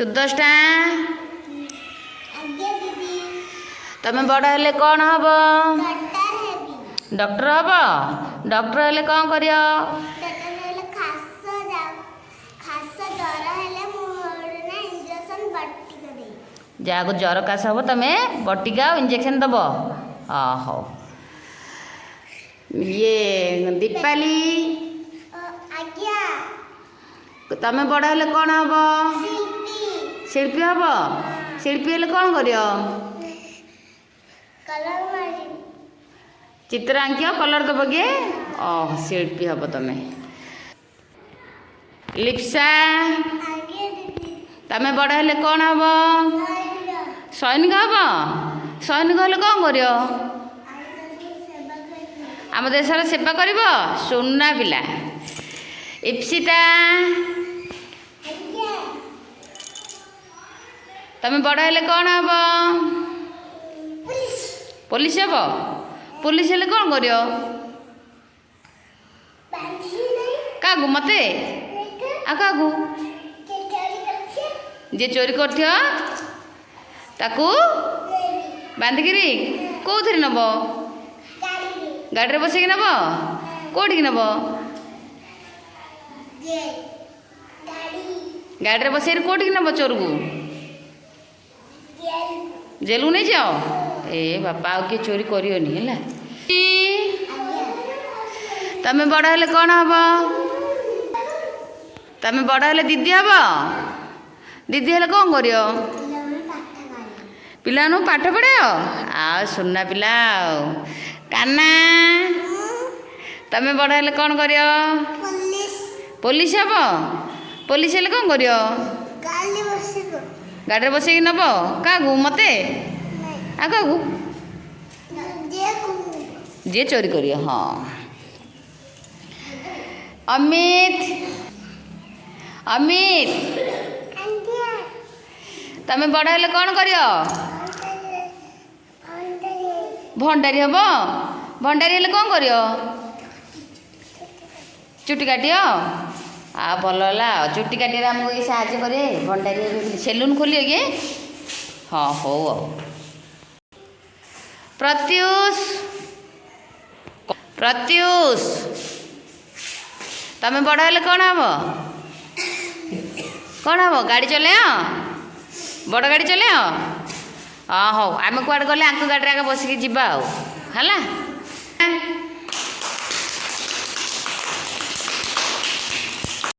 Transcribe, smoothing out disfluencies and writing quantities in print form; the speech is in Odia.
ସୁଦଷ୍ଟା, ଆଜ୍ଞା ଦିଦି। ତମେ ବଡ଼ ହେଲେ କ'ଣ ହବ? ଡକ୍ଟର ହେବି। ଡକ୍ଟର ହବ? ଡକ୍ଟର ହେଲେ କ'ଣ କରିବ? ଡକ୍ଟର ହେଲେ ଖାସ ଜ୍ୱର ହେଲେ ମୁଁ ନା ଇଞ୍ଜେକ୍ସନ ବଟିକା ଦେବି। ଯାହାକୁ ଜ୍ୱର କାଶ ହବ, ତମେ ବଟିକା ଆଉ ଇଞ୍ଜେକ୍ସନ୍ ଦେବ। ହଉ, ଇଏ ଦୀପାଲି। ଆଜ୍ଞା। ତମେ ବଡ଼ ହେଲେ କ'ଣ ହବ? ଶିଳ୍ପୀ। ଶିଳ୍ପୀ ହବ? ଶିଳ୍ପୀ ହେଲେ କ'ଣ କରିବ? କଲର ମାରିବି। ଚିତ୍ର ଆଙ୍କିବ, କଲର୍ ଦେବ କିଏ? ଓହ, ଶିଳ୍ପୀ ହବ ତମେ। ଲିପ୍ସା। ଆଜ୍ଞା ଦିଦି। ତମେ ବଡ଼ ହେଲେ କ'ଣ ହବ? ସୈନିକ। ସୈନିକ ହବ? ସୈନିକ ହେଲେ କ'ଣ କରିବ? ଆମ ଦେଶର ସେବା କରିବି। ଆମ ଦେଶର ସେବା କରିବ। ସୁନା ପିଲା। ଇପ୍ସିତା। ଆଜ୍ଞା। ତମେ ବଡ଼ ହେଲେ କ'ଣ ହବ? ପୁଲିସ। ପୋଲିସ ହବ? ପୋଲିସ ହେଲେ କ'ଣ କରିବ? ବାନ୍ଧି ନାହିଁ। କାହାକୁ? ମୋତେ? ଆଉ କାହାକୁ? ଚୋରି କରିଛି। ଯିଏ ଚୋରି କରିଥିବ ତାକୁ ନେବି। ବାନ୍ଧିକିରି କେଉଁଥିରେ ନେବ? ଗାଡ଼ିରେ। ଗାଡ଼ିରେ ବସେଇକି ନେବ? କେଉଁଠିକି ନେବ? ଜେଲ୍ ଗାଡ଼ି। ଗାଡ଼ିରେ ବସେଇକି କେଉଁଠିକି ନେବ ଚୋରକୁ? ଜେଲ୍। ଜେଲକୁ ନେଇଯାଅ। ଏ ବାପା, ଆଉ କିଏ ଚୋରି କରିବନି, ହେଲା? ଆଜ୍ଞା। ତମେ ବଡ଼ ହେଲେ କ'ଣ ହବ? ତମେ ବଡ଼ ହେଲେ ଦିଦି ହବ? ଦିଦି ହେଲେ କ'ଣ କରିବ? ପିଲାମାନେ ପାଠ କରିବେ। ପିଲାମାନଙ୍କୁ ପାଠ ପଢ଼ାଇବ। ଆଉ ସୁନା ପିଲା। ଆଉ କାନା, ତମେ ବଡ଼ ହେଲେ କ'ଣ କରିବ? ପୋଲିସ। ପୋଲିସ ହବ? ପୋଲିସ ହେଲେ କ'ଣ କରିବ? ଗାଡ଼ି ବସିବ। ଗାଡ଼ିରେ ବସେଇକି ନେବ। କାହାକୁ? ମୋତେ? ନାଇଁ। ଆଉ କାହାକୁ? ଯିଏ ଯିଏ ଚୋରି କରିବ। ହଁ, ଅମିତ, ଅମିତ। ଆଜ୍ଞା। ତମେ ବଡ଼ ହେଲେ କ'ଣ କରିବ? ଭଣ୍ଡାରୀ ହବ? ଭଣ୍ଡାରୀ ହେଲେ କ'ଣ କରିବ? ଚୁଟି କାଟିବ। ଆଉ ଭଲ ହେଲା, ଆଉ ଚୁଟି କାଟିବାରେ ଆମକୁ କିଏ ସାହାଯ୍ୟ କରିବେ? ଭଣ୍ଡାରୀ ହେବେ, ସେଲୁନ୍ ଖୋଲିବ କିଏ? ହଁ, ହଉ। ଆଉ ପ୍ରତ୍ୟୁଷ, ପ୍ରତ୍ୟୁଷ, ତମେ ବଡ଼ ହେଲେ କ'ଣ ହବ? କ'ଣ ହବ? ଗାଡ଼ି ଚଲେଇବ? ବଡ଼ ଗାଡ଼ି ଚଲେଇବ? ହଁ, ହଉ, ଆମେ କୁଆଡ଼େ ଗଲେ ଆଙ୍କ ଗାଡ଼ିରେ ଆଗ ବସିକି ଯିବା ଆଉ, ହେଲା?